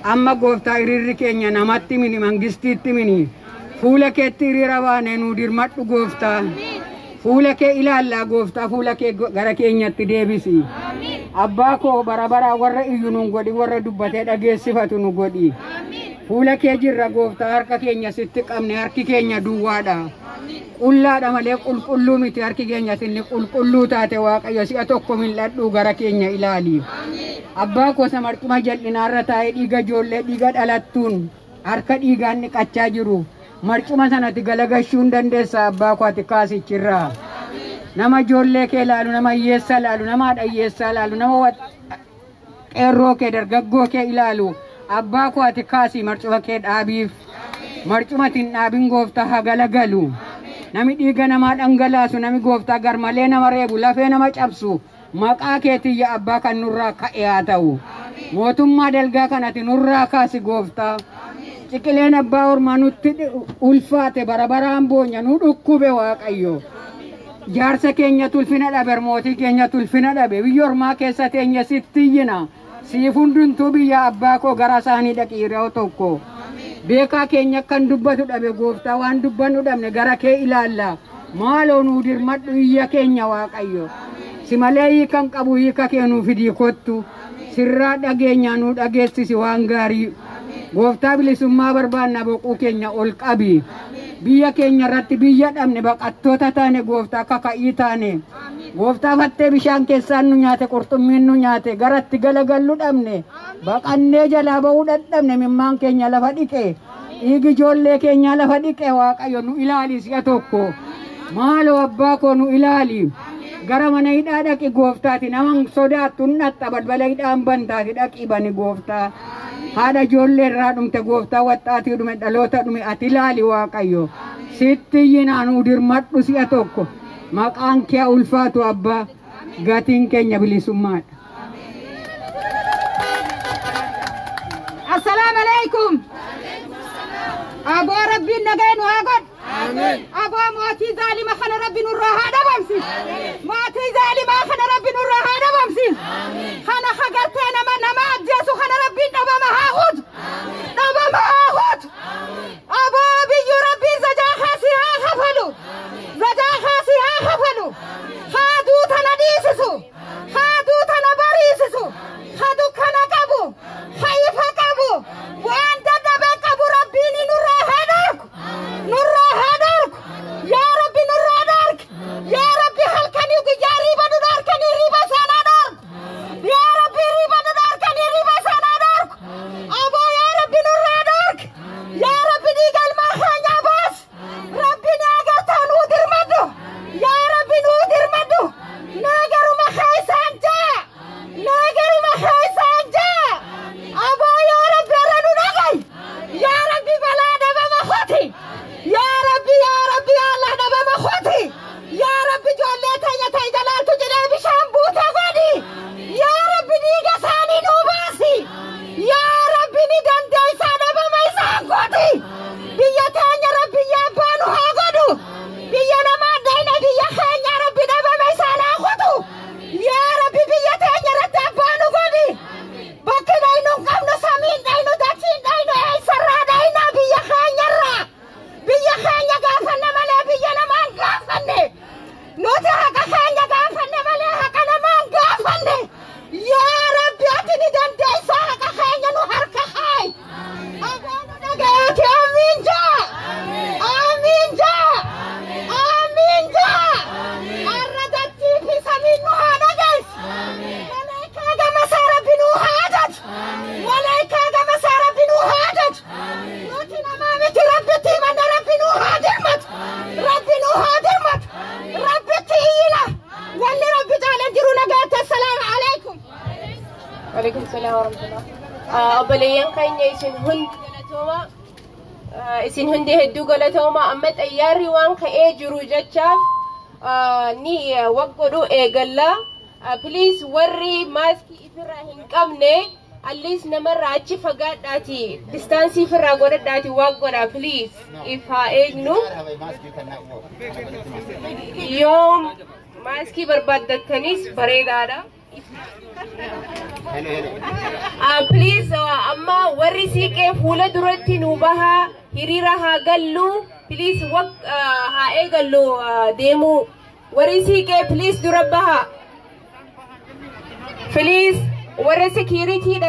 Amma gooftaa hiriirri keenya namatti mini mangistiitti mini. Fuula keetti hiriira baane nuu dirmadhu gooftaa. Fuula kee ilaallaa gooftaa fuula kee gara keenyatti deebisi. Abbaa koo bara baraa warra iyyu nuun godhi warra dubbatee dhageessifatu nu godhi. Fuula kee jirra gooftaa harka keenya sitti qabne harki keenya duwwaadha. Qullaadha malee qulqulluu miti harki keenya sinni qulqulluu taate Waaqayyo si'a tokko mil'adhuu gara keenya ilaali. Abbaa koo isa marcuma jal'inaarra taa'ee dhiiga ijoollee dhiiga dhalattuun harka dhiigaan dhiqachaa jiru. Marcuma sanatti galagashuu hin dandeessa abbaa koo ati kaasichirraa. Nama ijoollee kee ilaalu, nama hiyyeessa ilaalu, nama haadha hiyyeessaa ilaalu, nama qeerroo kee dargaggoo kee ilaalu. Abbaa koo ati kaasii marcuma kee dhaabiif. Marcuma ati hin dhaabin gooftaa haa galagalu. Nami dhiiga namaa dhangalaasu, nami gooftaa garmalee nama reebu, lafee nama cabsu. Maqaa keetiin yaa abbaa kan nurraa ka'e haa ta'u. Mootummaa dalgaa kanati nurraa kaasi gooftaa. Ciqileen abbaa ormaa nutti ulfaate bara baraan boonya nu dhukkube Waaqayyo. Jaarsa keenya tulfina dhabe, mootii keenya tulfina dhabe, biyya ormaa keessa teenya sitti iyyina. Siif hundumtuu biyya abbaa koo gara isaanii dhaqi yeroo tokko. Beekaa keenya kan dubbatu dhabe gooftaa waan dubbannu dhabne gara kee ilaalla. Maaloo nuu dirmadhu iyya keenya Waaqayyo. Si malee hiikan qabu hiika kee nuu fidii kottu. Sirraa dhageenyaa nuu dhageessisi waan gaarii. Gooftaa bilisummaa barbaanna boquu keenya ol qabi. Biyya keenya irratti biyya dhabne baqattoota taane gooftaa kaka'ii taane. Gooftaa fattee bishaan keessaan nu nyaate qurxummiin nu nyaate garatti galagallu dhabne. Baqannee jalaa ba'uu dadhabne mimmaan keenya lafa dhiqe. Dhiigi ijoollee keenyaa lafa dhiqe Waaqayyo nu ilaali si'a tokko. Maaloo abbaa koo nu ilaali. Gara mana hidhaa dhaqi gooftaati nama sodaattu hin dhaxxa balbala hidhaan bantaati dhaqi bani gooftaa. Haadha ijoollee irraa dhumte gooftaa waxxaatii dhume dhaloota dhume ati ilaali Waaqayyo. Sitti iyyinaa nuu dirmadhu si'a tokko. Maqaan kee ulfaatu abbaa gatiin keenya bilisummaadha. Assalaamu alaikum. Aboo Rabbiin nagaa nu haa godhu. Aboo mootii zaalima kana Rabbi nurraa haa dhabamsiisu. Mootii zaalimaa kana Rabbi nurraa haa dhabamsiisu. Kana hagartee nama nama ajjeesu kana Rabbiin dhabama haa godhu. Dhabama haa godhu. Aboo biyyuu Rabbiin zajaa kaasii haa kafalu. Zajaa kaasii haa kafalu. Haa duuta na dhiisisu. Haa duuta na bariisisu. Haa dukkana qabu. Haa ifa qabu. Waan dadhabe qabu Rabbiin nurraa haa dhorku. Nurraa haa dhorku. Yaa Rabbi nurraa dhorki. Yaa Rabbi halkanii guyyaa riiba nu dhorkanii riiba isaanaa dhorku. Yaa Rabbi riiba nu dhorkanii riiba isaanaa dhorku. Aboo yaa Rabbi nurraa dhorki. Yaa Rabbi dhiiga ilmaan keenyaa baas. Rabbi ni agartaa nuu dirmadhu. Yaa Rabbi nuu dirmadhu. Nagaruma keessaan jaa. Nagaruma keessaan jaa. Aboo yaa Rabbi irra nu dhagayi. Yaa Rabbi balaa dhabama kooti. Yaa Rabbi yaa Rabbi yaa Allah dhabama kooti. Yaa Rabbi ijoollee teenya ta'e jalaaltu jedhee bishaan buute godhi. Yaa Rabbi dhiiga isaanii nuu baasi. Yaa Rabbi ni dandeessaa dhabama isaan kooti. Biyya teenya Rabbi yaa abbaa nu haa godhu. Biyya namaa dhayna biyya keenya Rabbi dhabama isaan haa kutu. Yaa Rabbi biyya teenya irratti abbaa nu godhi. Bakki dhaynu hin qabnu samiin dhaynu dachiin dhaynu eessarraa dhayna biyya keenyarraa. Biyya keenya gaafanne malee biyya namaa hin gaafanne. Nuti haqa keenya gaafanne malee haqa namaa hin gaafanne. Yaa Rabbi ati ni dandeessaa haqa keenya nu harka kaayi. Aboo nu dhagayaati amiin jaa. Amiin jaa. Amiin jaa. Har'a dachii fi samiin nu haa dhageessu. Malaayikaa gama isaa Rabbi nu haa ajaju. Malaayikaa gama isaa Rabbi nu haa ajaju. Nuti namaa miti Rabbitti himanna Rabbi nu haa dirmatu. Rabbi nu haa dirmatu. Rabbitti iyyina. Wanni Rabbi caalan jiru nagaatti assalaamu alaikum. Waalaikum salaam warahmatullah. Obboleeyyan keenya isin hundi galatooma. Isin hundi hedduu galatooma. Amma xayyaarri waan ka'ee jiru jechaaf ni waggodhu eegalla. Please warri maaskii ifirraa hin qabne at least namarraa achi fagaadhaati distaansii ifirraa godhadhaati waan godha please if haa eegnu. Yoo maaskii barbaaddattanis bareedaadha. Please amma warri Warri siiqee fuula duratti nu bahaa, hiriira haa gallu, please. Haa eegallu deemuu. Warri siiqee, please, dura bahaa. Please, warra security.